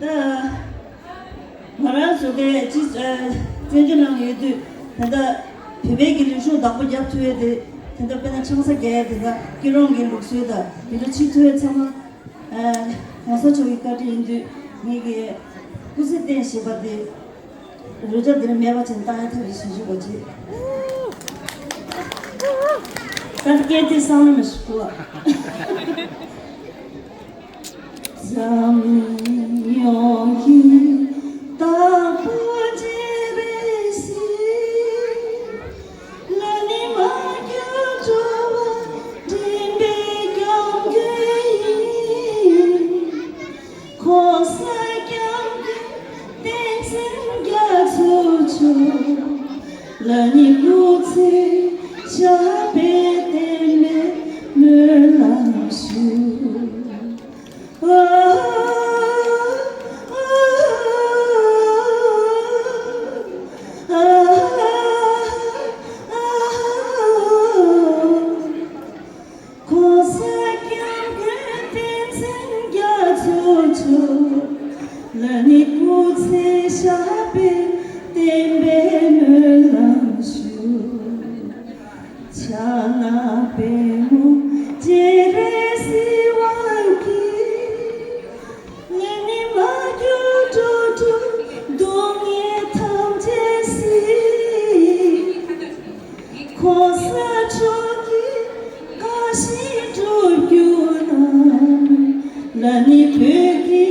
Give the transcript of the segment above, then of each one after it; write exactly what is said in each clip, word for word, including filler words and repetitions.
ད་ང་རང་ཚོ་གི་སྤྱི་ཨ་བཙན་བྱོལ་ནང་ཡོད་དུས་ད་ལྟ་བོད་པའི་གི་རིག་གཞུང་བདག་པོ་རྒྱབ་ཐུབ་ཡས་དེ་ད་ལྟ་དཔེར་ན་ཆང་ས་རྒྱག་ཡས་དེ་ད་སྐྱིད་རོང་གི་ལུགས་སྲོལ་དང་དེ་འདྲ་བྱེད་ཐུབ་ཡས་ཚང་མ་ཨ་གོང་ས་མཆོག་གི་བཀའ་དྲིན་ཡིན་དུས་ངེད་ཀྱི་སྐུ་ཚེ་བརྟན་ཞེས་པ་དེ། རོལ་ཆ་འདིར་མེད་པ་ཅན་བཏང་ཡ་ཐག་རིང་ཞིག་ཞུ་བ་བྱེད། ད་སྐད་དེ་བསམ་བློ་མི་ཞིག་གོ། འཛམ་གླིང་ཡོངས་ཀྱི་བདག་པོ་ཅི་རེད་ཟེར། ལ་ནི་མ་གྱུར་འགྲོ་བ་འདྲེན་པའི་སྐྱབས་མགོན་ཡིན། ༸གོང་ས་༸སྐྱབས་མགོན་བསྟན་འཛིན་རྒྱ་མཚོ་མཆོག་ལ་ནི་སྐུ་ཚེ་ཞབས་པད་བརྟན་པའི་སྨོན་ལམ་ཞུ། ༸གོང་ས་༸སྐྱབས་མགོན་བསྟན་འཛིན་རྒྱ་མཚོ་མཆོག་ལ་ནི་སྐུ་ཚེ་ཞབས་པད་བརྟན་པའི་སྨོན་ལམ་ཞུ། ཕྱག་ན་པདྨོ་སྤྱན་རས་གཟིགས་དབང་གིས། ལས་ནི་མ་གྱུར་འགྲོ་དྲུག་སྡུག་བསྔལ་ཐམས་ཅད་སེལ། ༸གོང་ས་མཆོག་གི་བཀའ་བཞིན་སྒྲུབ་གྱུར་ན། ལ་ནི་བོད་ཀྱི་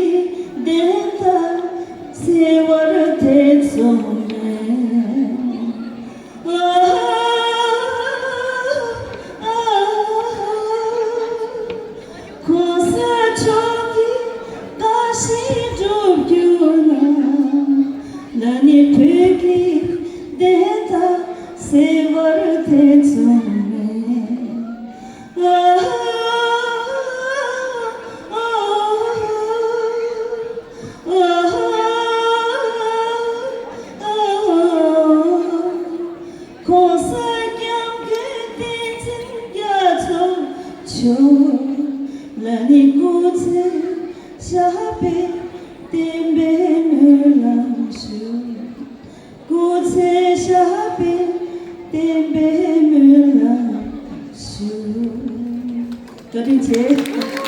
བདེན་མཐའ་གསལ་བར་ཐེ་ཚོམ་མེད། ཨ་ཨ་ཨ་ཨ། ༸གོང་ས་མཆོག་གི་བཀའ་བཞིན་སྒྲུབ་གྱུར་ན། ལ་ནི་བོད་ཀྱི་བདེན་མཐའ་གསལ་བར་ཐེ་ཚོམ་མེད། ཨ་ཨ་ཨ་ཨ། ༸གོང་ས་༸སྐྱབས་མགོན་བསྟན་འཛིན་རྒྱ་མཚོ་མཆོག་ལ་ནི་སྐུ་ཚེ་ཞབས་པད་བརྟན་པའི་སྨོན་ལམ་ཞུ། སྐུ་ཚེ་ཞབས་པད་བརྟན་པའི་སྨོན་ལམ་ཞུ། བཀའ་དྲིན་ཆེ།